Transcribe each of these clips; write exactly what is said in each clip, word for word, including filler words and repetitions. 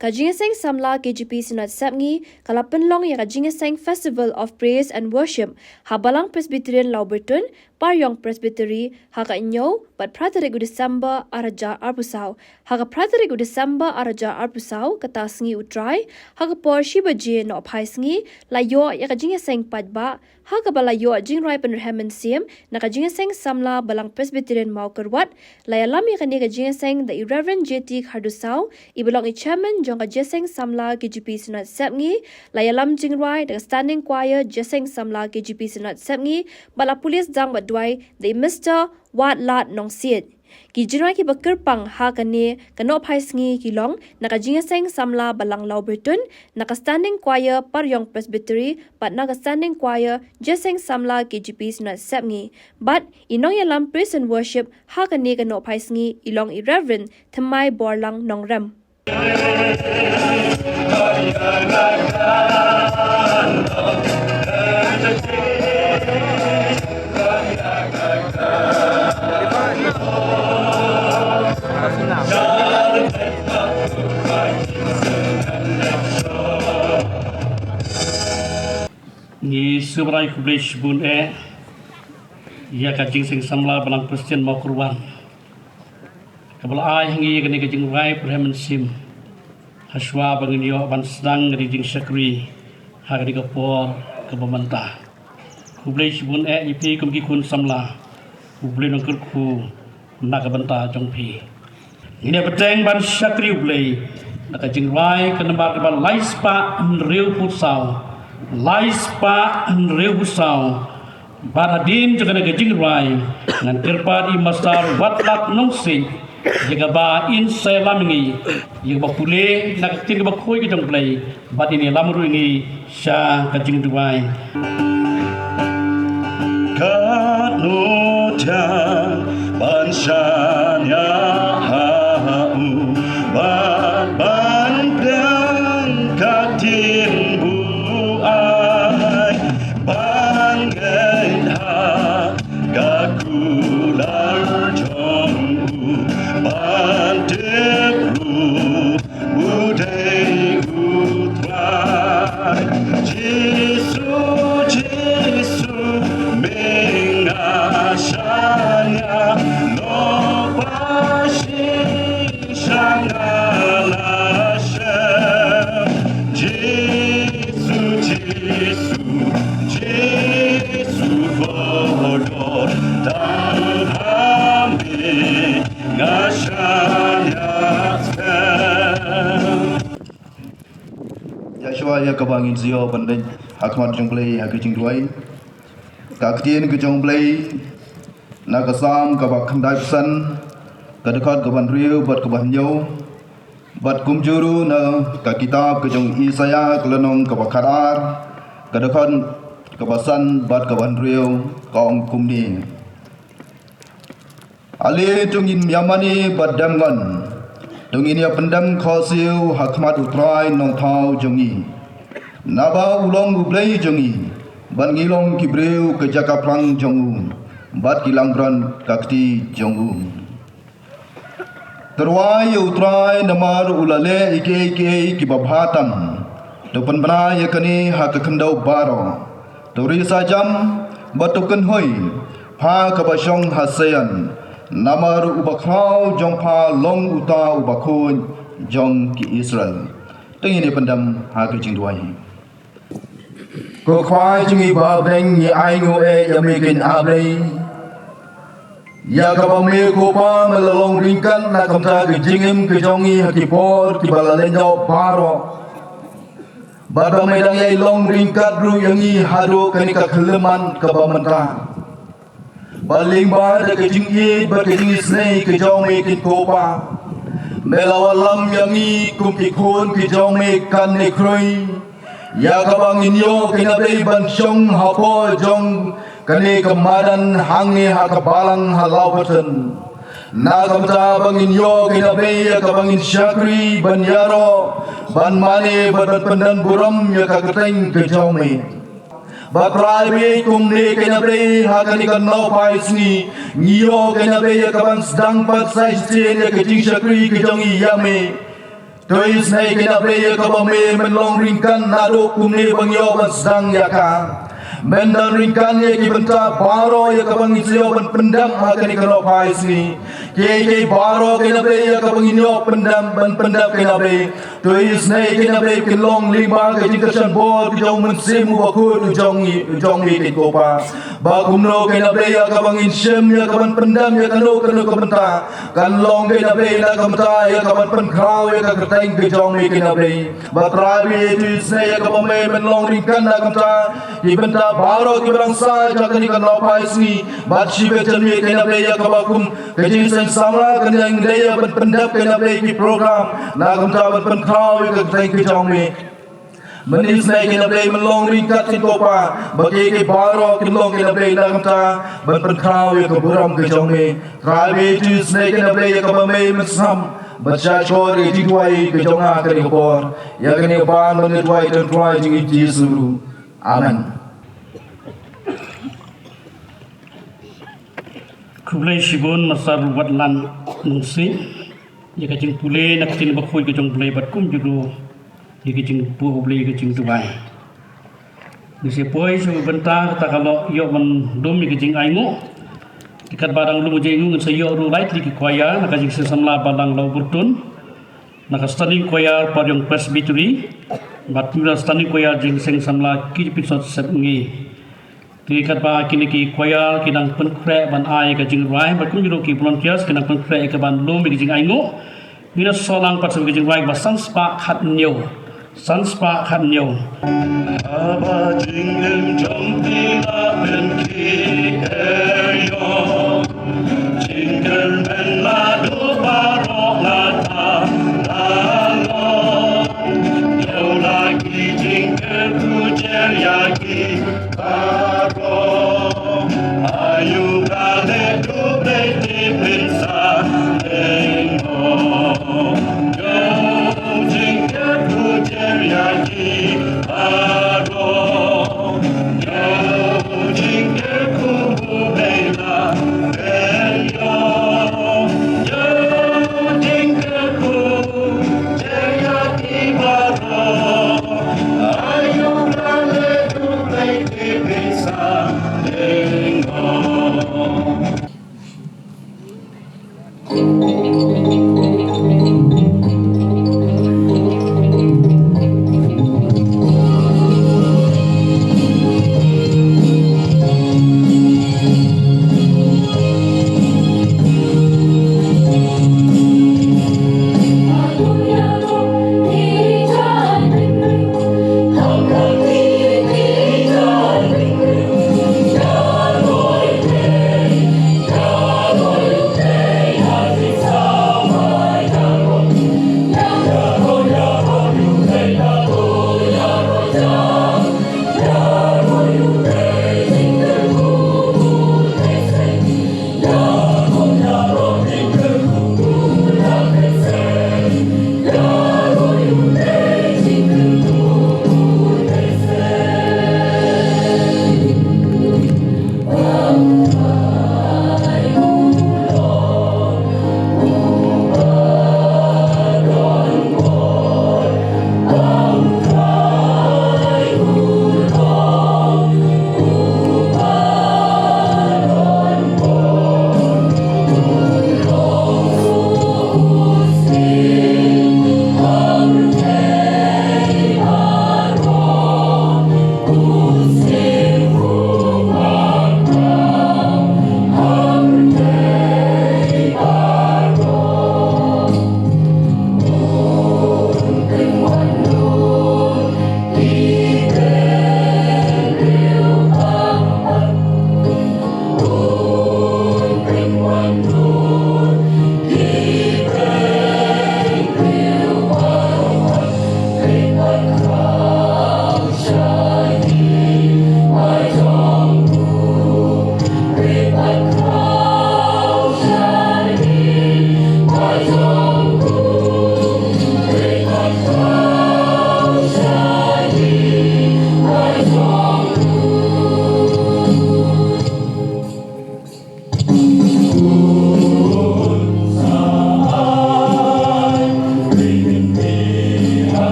Ka Jingïaseng Samla K J P Synod Sepngi ka la pynlong ïa ka Jingïaseng Festival of Praise and Worship ha Balang Presbyterian Lauberton, Pariong Presbytery, ha ka hynñiew bad phra tarik u December ar hajar arphew saw. Ha ka phra tarik u December ar hajar arphew saw, kata sngi U Trai, ha ka por shi baje nohphai sngi, la ïoh ïa ka jingïaseng paidbah, ha kaba la ïoh jingrwai pynrhem mynsiem na ka Jingïaseng Samla Balang Presbyterian Mawkyrwat. La ïalam ïa kane ka jingïaseng da i Reverend J T Khardusaw, i ba long i Chairman jong ka Jingïaseng Samla K J P Synod Sepngi. La ïalam jingrwai da ka Standing Choir Jingïaseng Samla K J P Synod Sepngi, bad la pule sdang bad duwai da i Mister Watlat Nongsiej. Ki jingrwai kiba kyrpang ha kane ka nohphai sngi ki long na ka Jingïaseng Samla Balang Lauberton, na ka Standing Choir Pariong Presbytery, bad na ka Standing Choir Jingïaseng Samla K J P Synod Sepngi. Bad i nongïalam Praise and Worship ha kane ka nohphai sngi i long i Reverend Thymmai Borlang Nongrem. Ngi sngewbha ban ai khublei shibun eh ïa ka Jingïaseng Samla Balang Presbyterian Mawkyrwat, kaba la ai ha ngi ïa kane ka jingrwai pynrhem mynsiem hashwa ba ngin ïoh ban sdang ïa ka jingshakri ha kane ka por kaba mynta. Khublei shibun eh ïa phi kum ki khun samla. Khublei nongkyrkhu na ka bynta jong phi. Ngin ïa bteng ban shakri U Blei na ka jingrwai ka nambar kaba lai spah hynriewphew saw, lai spah hynriewphew saw. Bad hadien jong kane ka jingrwai ngan kyrpad ïa i Master Watlat Nongsiej ïa kaba in sa ïalam ïa ngi, ïa kaba pule na ka ktien kaba khuid ka jong U Blei, bad in ïalam ruh ïa ngi sha ka jingduwai. Katno thiang ban shaniah ha u, bad ban pdiang ka ktien ba u ai, ban ngeit ha ka kular jong u, ban tip ruh u dei U Trai. Jisu, Jisu, me nga shaniah, long ba shisha nga la shem. Jisu, Jisu, Jisu, kordor tang ha me nga shaniah skhem. Ïa shuwa ïa kaba ngin sa ïoh ban leit ha khmat jong U Blei ha ka jingduwai, ka ktien ka jong U Blei na ka Salm kaba khyndai phew san, ka dkhot kaba hynriew bad kaba hynñiew, bad kumjuh ruh na ka kitab ka jong u Isaïah ka lynnong kaba khatar, ka dkhot kaba san bad kaba hynriew, ka ong kumne: Ale to ngin ïa mane bad dem ngon, to ngin ïa pyndem khohsiew ha khmat U Trai Nongthaw jong ngi. Naba u long U Blei jong ngi, bad ngi long ki briew ka jaka phrang jong u, bad ki langbrot ka kti jong u. To rwai ïa U Trai namar u la leh ïa kiei kiei kiba bha tam. To pynbna ïa kane ha ka khyndew baroh. To ri sarjam bad to kynhoi, pha kaba shong ha Sion, namar u bakhraw jong pha long uta u bakhuid jong ki Israel. To ngin ïa pyndem ha ka jingduwai. Ko Kpa jong ngi ba ha bneng, ngi ainguh eh ïa me ko Blei, ïa kaba me ko Pa me la long ryngkat na ka bynta ka jingim ka jong ngi ha ki por kiba la leit noh baroh. Bad ba me dang ïai long ryngkat ruh ïa ngi haduh kane ka khyllipmat kaba mynta. Ba lyngba da ka jingïeit bad ka jingisynei ka jong me ko Pa, me la wallam ïa ngi kum ki khun ki jong me kane khrui, ïa kaba ngin ïoh kane ka blei ban shong hapoh jong kane ka madan hangne ha ka balang ha Laubaton. Na ka bynta ba ngin ïoh kane ka blei ïa kaba ngin shakri ban ïaroh, ban mane bad ban pyndon burom ïa ka kyrteng ka jong me. Bad trai bad kumne kane ka blei ha kane ka nohphai sngi, ngi ïoh kane ka blei ïa kaban sdang pat sa shisien ïa ka jingshakri ka jong ngi ïa me. To isynei kane ka blei ïa kaba me men long ryngkat naduh kumne ban ïoh ban sdang ïa ka. Men don ryngkat ïa ki bynta baroh ïa kaba ngin sa ïoh ban pyndep ha kane ka nohphai sngi. Kiei kiei baroh kane ka blei ïa kaba ngin ïoh pyndep ban pyndep kane ka blei. To isynei kane ka blei kin long lyngba ka jingkyrshan bor ka jong u Mynsiem Bakhuid u jong ngi, u jong ngi kane ko Pa. Ba kumno kane ka blei ïa kaba ngin shim ïa kaban pyndep ïa kano kano ka bynta. Kan long kane ka blei na ka bynta ïa kaban pynkhraw ïa ka kyrteng ka jong me kane ka blei. Ba Trai ba ïa tu isynei ïa kaba me men long ryngkat na ka bynta ki bynta baroh kiba dang sah sha kane ka nohphai sngi. Bad shibit jan me kane ka blei ïa kaba kum ka jingseng samla kan ïa ngin dei ïa ban pyndep kane ka blei ki program na ka bynta ban pynkhraw ïa ka kyrteng ka jong me. Mynne isynei kane ka blei men long ryngkat kane ko Pa ba kiei kiei baroh kin long kane ka blei na ka bynta ban pynkhraw ïa ka burom ka jong me. Trai ba ïa tu isynei kane ka blei ïa kaba me men sam ban sha shkor ïa ka jingduwai ka jong nga kane ka por. Ïa kane ka ban ban duwai tang Trai jong ngi Jisu. Amen. Khublei shibun Master Watlan Nongsiej ïa ka jingpule na ka ktien bakhuid ka jong U Blei bad kumjuh ruh ïa ka jingbuh U Blei ka jingduwai. Ngi sa poi sha ka bynta kata ka lok ïoh ban lum ïa ka jingainguh. Te katba dang lum ïa ka jingainguh ngin sa ïoh ruh lai tylli ki choir na ka jingseng samla Balang Lawburtun. Na ka Standing Choir Pariong Presbytery bad kumjuh Standing Choir Jingseng Samla Ki Jingpynsot Sepngi. Te katba kine ki choir ki dang pynkhreh ban ai ka jingrwai bad kumjuh ki volunteers ki dang pynkhreh ka ban lum ïa ka jingainguh. Ngin sa sdang pat sa ka jingrwai ba san spah khathynñiew. San spah khathynñiew. Haba jingim jong phi la pynkhih ïa u, jingkyrmen la duh baroh la tang la long. Ïa u la ki jingkyrkhu jer ïa ki baroh. Ayu ka leh duh Blei tipin sa leh mo. Ïa u jingkyrkhu jer ïa ki baroh. Ïa u jingkyrkhu Blei la pynïoh. Ïa u jingkyrkhu jer ïa ki baroh. Ayu ka leh duh Blei tipin sa leh mo.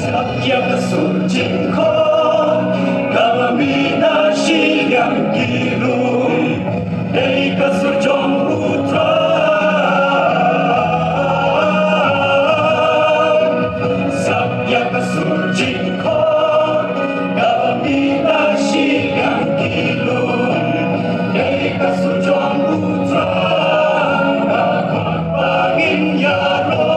Sap ïa ka sur jingkhot kaba mih na shiliang ki lum, dei ka sur jong U Trai. Sap ïa ka sur jingkhot kaba mih na shiliang ki lum, dei ka sur jong U Trai. Ka khot ba ngin ïaroh.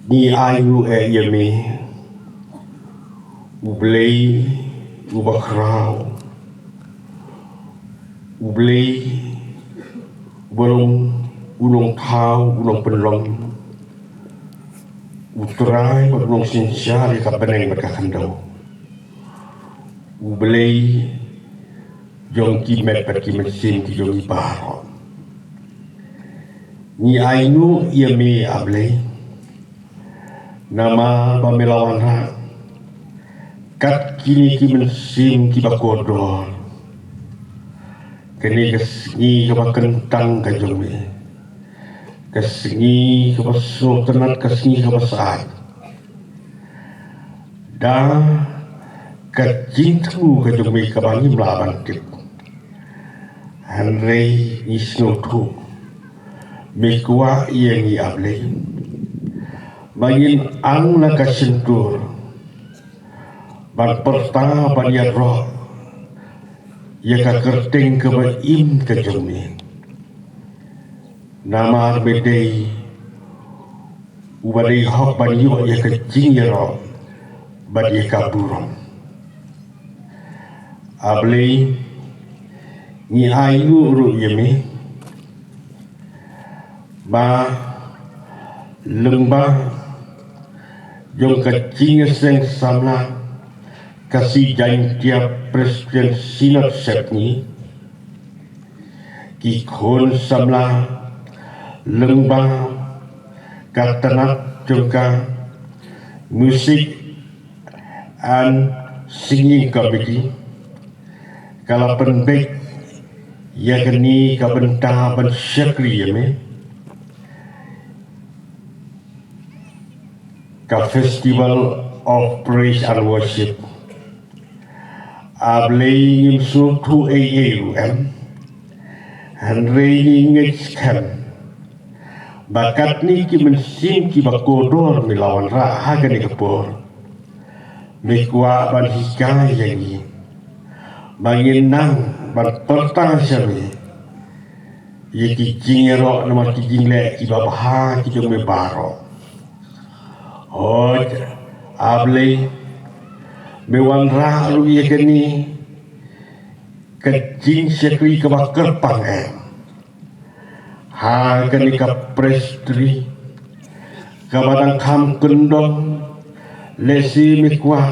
Ngi ainguh eh ïa me, U Blei uba khraw, U Blei uba long u nongthaw, u nongpynlong, U Trai bad u nongsynshar ïa ka bneng bad ka khyndew, U Blei jong ki met bad ki mynsiem ki jong ngi baroh. Ngi ainguh ïa me, A Blei, namar ba me la wanrah kat kine ki mynsiem kiba kordor. Kane ka sngi kaba kyntang ka jong me, ka sngi kaba sngewtynnat, ka sngi kaba syaid, da ka jingthmu ka jong me kaba ngim lah ban tip. Hynrei ngi sngewthuh me kwah ïa ngi, A Blei, ba ngin ang la ka shyntur ban pyrta ban ïaroh ïa ka kyrteng kaba im ka jong me. Namar me dei uba dei hok ban ïoh ïa ka jingïaroh bad ïa ka burom. A Blei, ngi ainguh ruh ïa me ba lyngba jong ka jingïaseng samla ka Jaintia Presbyterian Synod Sepngi, ki khun samla lyngba ka tnat jong ka Music and Singing Committee ka la pynbeit ïa kane ka bynta ban shakri ïa me, ka Festival of Praise and Worship. A Blei, ngim sngewthuh ei ei ruh em, hynrei ngi ngeit skhem ba katne ki mynsiem kiba kordor me la wanrah ha kane ka por, me kwah ban hikai ïa ngi ba ngin nang ban pyrta sha me ïa ki jingïaroh namar ki jingleh kiba bha ki jong me baroh. Hooid, A Blei, me wanrah ruh ïa kane ka jingshakri kaba kyrpang eh ha kane ka presbytery kaba dang kham kyndong. Lehse me kwah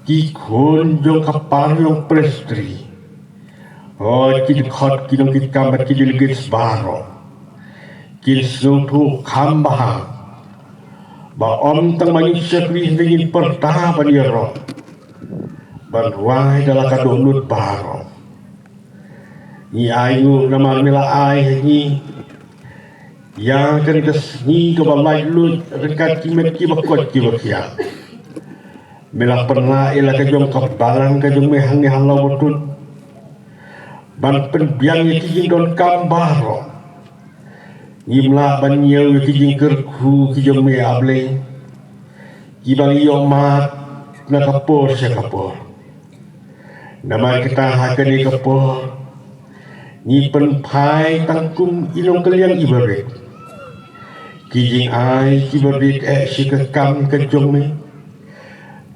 ki khun jong ka parish presbytery, hooid, ki dkhot, ki nongkitkam bad ki delegates baroh kin sngewthuh kham bha ba ym tang ba ngin shakri hynrei ngin pyrta ban ïaroh ban rwai da la ka dohnud baroh. Ngi ainguh namar me la ai ha ngi ïa kane ka sngi kaba laitluid ryngkat ki met kiba koit kiba khiah. Me la pynlah ïa la ka jong ka balang ka jong me hangne ha Lawbotun ban pynbiang ïa ki jingdonkam baroh. Ngim lah ban ñiew ïa ki jingkyrkhu ki jong me, A Blei, kiba ngi ïoh mad na ka por sha ka por. Namar kata ha kane ka por ngi pynphai tang kum i nongkylliang iba rit ki jingai kiba rit eh sha ka kam ka jong me.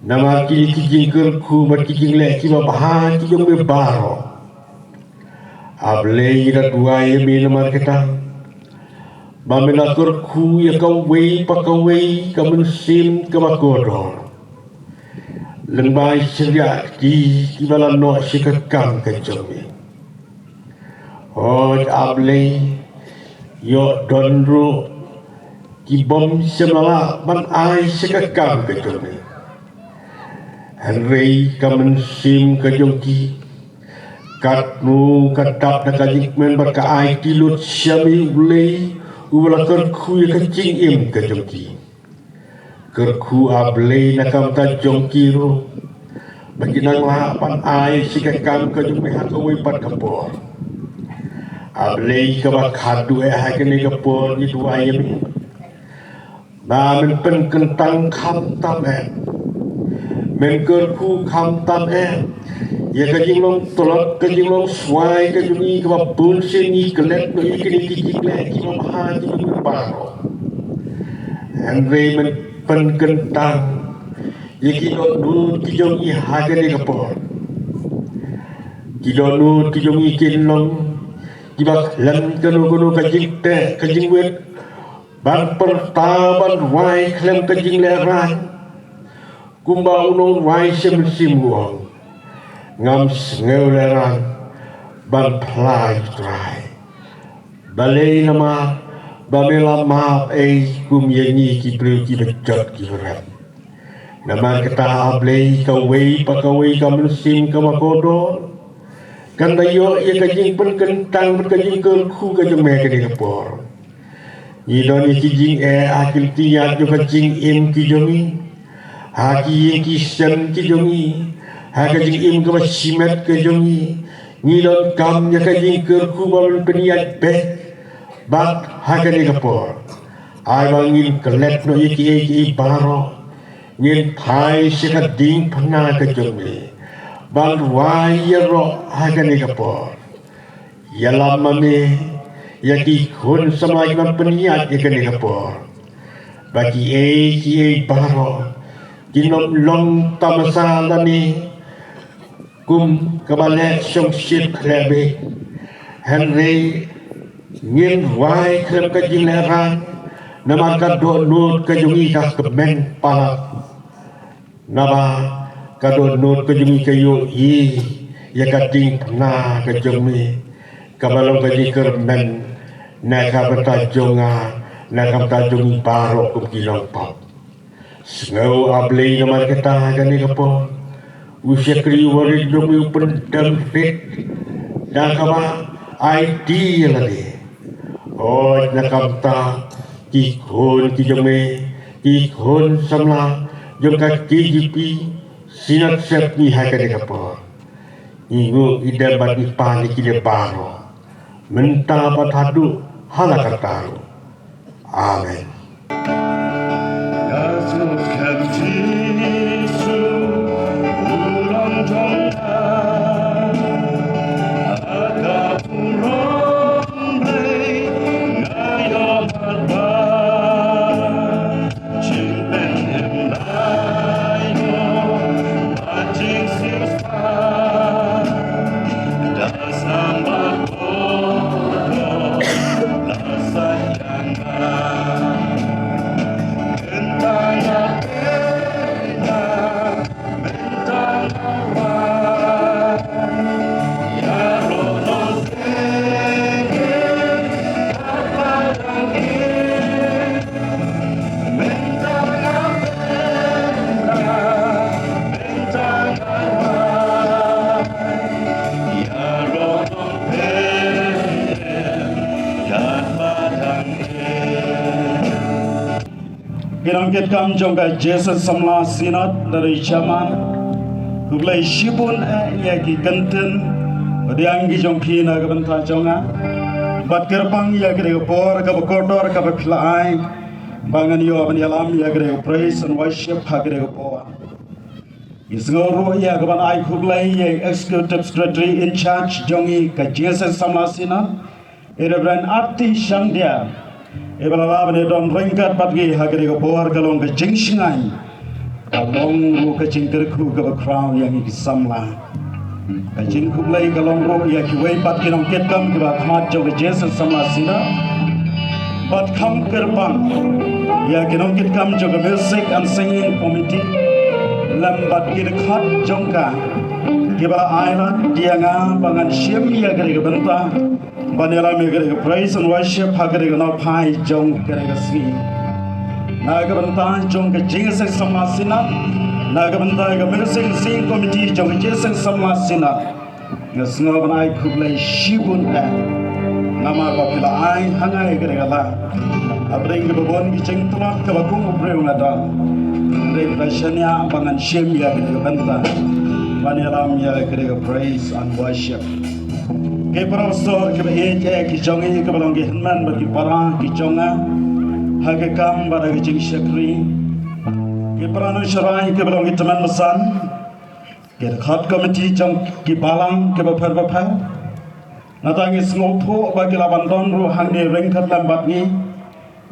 Namar kine ki jingkyrkhu bad ki jingleh kiba bha ki jong me baroh, A Blei, ngi da duwai ïa me namar kata ba me la kyrkhu ïa kawei pa kawei ka mynsiem kaba kordor lyngba i shynriah ki kiba la noh sha ka kam ka jong me. Hooid, A Blei, ïoh don ruh ki bym shym la lah ban ai sha ka kam ka jong me, hynrei ka mynsiem ka jong ki, katno ka dap da ka jingkmen bad ka aiti lut sha me, U Blei, uba la kyrkhu ïa ka jingim ka jong ki. Kyrkhu, A Blei, na ka bynta jong ki ruh ba kin nang lah ban ai sha ka kam ka jong me ha kawei pat ka por. A Blei, kaba khadduh eh ha kane ka por ngi duwai ïa me ba men pynkyntang khamtam eh, men kyrkhu khamtam eh ïa ka jinglong tlot, ka jinglong swai ka jong ngi kaba bun sien ngi klet noh ïa kine ki jingleh kiba bha kiba ngi baroh. Hynrei men pynkyntang ïa ki dohnud ki jong ngi ha kane ka por. Ki dohnud ki jong ngi kin long kiba khlem kano kano ka jingteh ka jingwit ban pyrta ban rwai khlem ka jinglehrain. Kumba u nongrwai Sim Sim u ong, ngam sngew lehrain ban phla ïa u Trai. Balei namar ba me la map ei kum ïa ngi ki briew kiba jot kiba rem. Namar kata A Blei kawei pa kawei ka mynsiem kaba kordor kan da ïoh ïa ka jingpynkyntang bad ka jingkyrkhu ka jong me kane ka por. Ngi don ïa ki jingeh ha ki lynti ïaid jong ka jingim ki jong ngi, ha ki ïing ki sem ki jong ngi, ha ka jingim kaba shimet ka jong ngi. Ngi donkam ïa ka jingkyrkhu ba men pynïaid beit bad ha kane ka por. Ai ba ngin klet noh ïa kiei kiei baroh, ngin phai sha ka diengphna ka jong me ban rwai ïaroh ha kane ka por. Ïalam ma me ïa ki khun samla kiban pynïaid ïa kane ka por, ba kiei kiei baroh kin ym long tamasa lane kum kaba leh shongshit khlem beit. Hynrei ngin rwai khlem ka jinglehrain, namar ka dohnud ka jong ngi ka kmen palat. Naba ka dohnud ka jong ngi ka ïohi ïa ka diengphna ka jong me, kaba long ka jingkyrmen na ka bynta jong nga, na ka bynta jong ngi baroh kum ki nongpop. Sngew A Blei namar kata ha kane ka por u shakri u barit jong me u pyndem rit da kaba aiti ïa lade. Hooid, na ka bynta ki khun ki jong me, ki khun samla jong ka K J P Synod Sepngi ha kane ka por, ngi nguh ngi dem bad ngi pan ïa kine baroh mynta bad haduh hala karta ruh. Amen. Ki nongkitkam jong ka Jesas Samla Synod da ri chairman. Khublei shibun eh ïa ki kyntien pdiang ki jong phi na ka bynta jong nga. Bad kyrpang ïa kane ka por kaba kordor kaba phi la ai ba ngan ïoh ban ïalam ïa kane ka praise and worship ha kane ka por. Ngi sngew ruh ïa kaban ai khublei ïa Executive Secretary in charge jong ngi ka Jesas Samla Synod, i Reverend Arti Shangdia, iba la lah ban ïadon ryngkat bad ngi ha kane ka por ka long ka jingshngaiñ, ka long ruh ka jingkyrkhu kaba khraw ïa ngi ki samla. Ka jingkhublei ka long ruh ïa kiwei pat ki nongkitkam kiba khmat jong ka Jesas Samla Synod. Bad kham kyrpang ïa ki nongkitkam jong ka Music and Singing Committee lem bad ki dkhot jong ka kiba la ai lad ïa nga ba ngan shim ïa kane ka bynta ban ïalam ïa kane ka praise and worship ha kane ka nongphai jong kane ka sngi. Na ka bynta jong ka Jesas Samla Synod, na ka bynta ka Music and Singing Committee jong ka Jesas Samla Synod, nga sngew ban ai khublei shibun eh namar ba phi la ai ha nga ïa kane ka lad. Hapdeng kaba bun ki jingtlot kaba kum u briew nga don, hynrei phi la shaniah ba ngan shim ïa kane ka bynta ban ïalam ïa kane ka praise and worship. Ki para pastor kiba ïeit eh ki jong ngi, kiba long ki hynmen bad ki para ki jong nga ha ka kam bad ha ka jingshakri. Ki para nongshakri kiba long ki tymmen basan, Ïa ka committee jong ki balang kiba pher ba pher. Nangta ngi sngewthuh ba ki la ban don ruh hangne ryngkat lem bad ngi.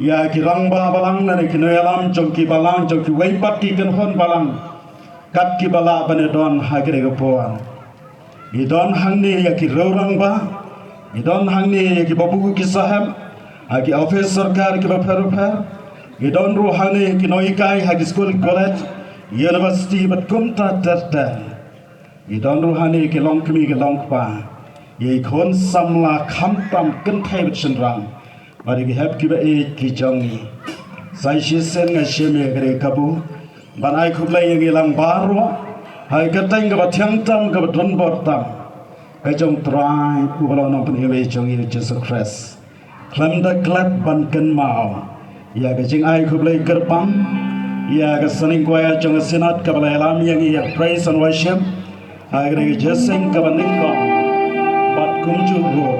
Ïa ki rangbah balang ne ki nongïalam jong ki balang jong kiwei pat ki kynhun balang. Kat kiba lah ban ïadon ha kane ka por. Ngi don hangne ïa ki rangbah, ngi don hangne ïa ki babu ki saheb ha ki office sorkar kiba pher ba pher. Ngi don ruh hangne ïa ki nonghikai ha ki skul, college, university bad kumta ter ter. Ngi don ruh hangne ïa ki longkmie ki longkpa, ïa ki khun samla khamtam kynthei bad shynrang. Bad ïa ki hep kiba ïeit ki jong ngi. Sa shisien nga shim ïa kane ka kabu ban ai khublei ïa ngi lang baroh ha ka kyrteng kaba thiang tam kaba donbor tam ka jong U Trai uba long u Nongpyniwei jong ngi, U Jisu Khrist. Khlem da klet ban kynmaw ïa ka jingai khublei kyrpang ïa ka Sangaiñ Choir jong ka Synod kaba la ïalam ïa ngi ïa ka praise and worship. Ha kane ka jingïaseng kaba nyngkong bad kumjuh ruh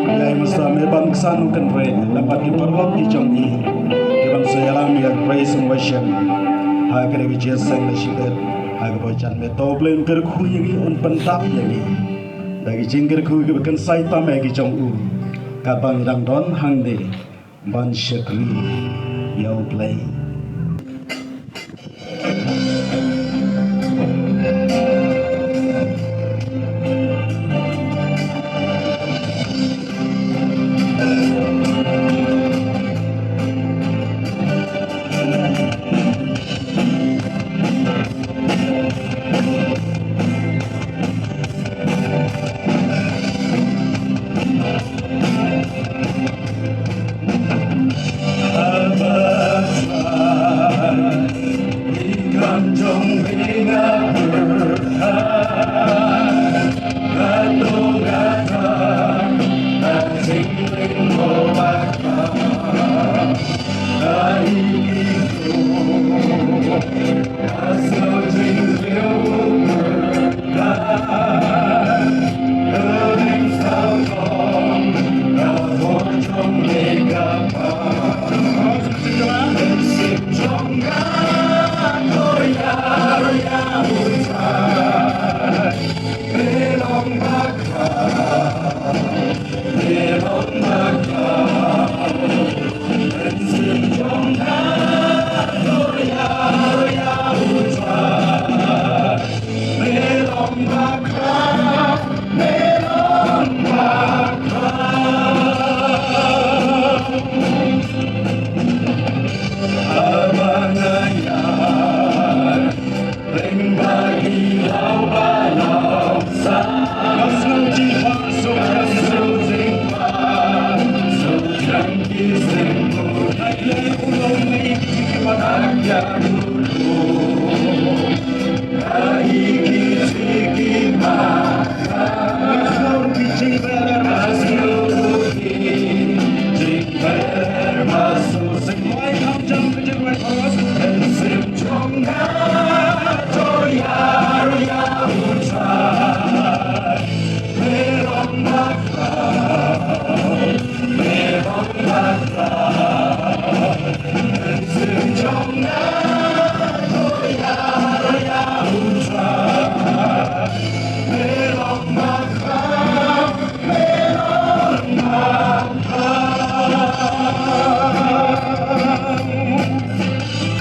ïa i Master Mebansan Nongkynrih lem bad ki paralok ki jong ngi kiban sa ïalam ïa ka praise and worship. Ha kane ka jingïaseng la shibit ha kaba jan, me to U Blei un kyrkhu ïa ngi, un pyndap ïa ngi da ki jingkyrkhu kiba kynsai tam ïa ki jong u. Katba ngi dang don hangne ban shakri ïa U Blei.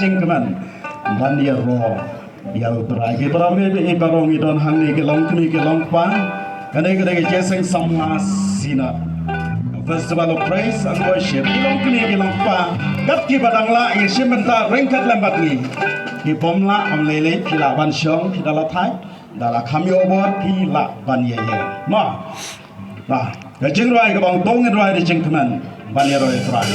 Jingkmen ban ïaroh ïa U Trai. Ki para mei bad ki para ngi don hangne, ki longkmie ki longkpa. Kane ka dei ka jingïaseng samla Synod, Festival of Praise and Worship. Ki longkmie ki longkpa kat kiba dang lah ïashim bynta ryngkat lem bad ngi. Ki bym lah, ym lei lei, phi lah ban shong, phi da la thait, da la kham ïoh bor, phi lah ban ïaid. Mo. Ba ka jingrwai kaba ong to ngin rwai da jingkmen ban ïaroh ïa U Trai.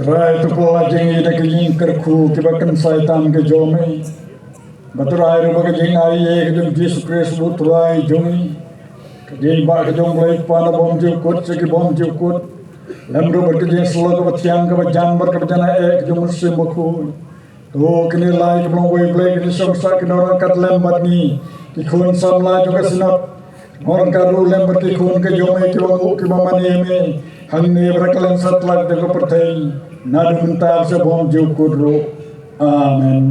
Trai, to pynlait ïa ngi da ka jingkyrkhu kaba kynsai tam ka jong me. Ba Trai, ruh ba ka jingai ïa ka jong Jisu Khrist u Trai jong ngi, ka jingbah ka jong U Blei Kpa na bymjukut sha ki bymjukut, lem ruh bad ka jingsyllok kaba thiang kaba jan bad kaba jan eh ka jong U Mynsiem Bakhuid. To kine lai kiba long uwei U Blei, kine shong sah, kine nang kat lem bad ngi, ki khun samla jong ka Synod. Ngan ong ka ruh lem bad ki khun ka jong me kiba nguh kiba mane ïa me hangne bad ha kylleng satlak jong ka pyrthei, naduh mynta sha bymjukut ruh. Amen.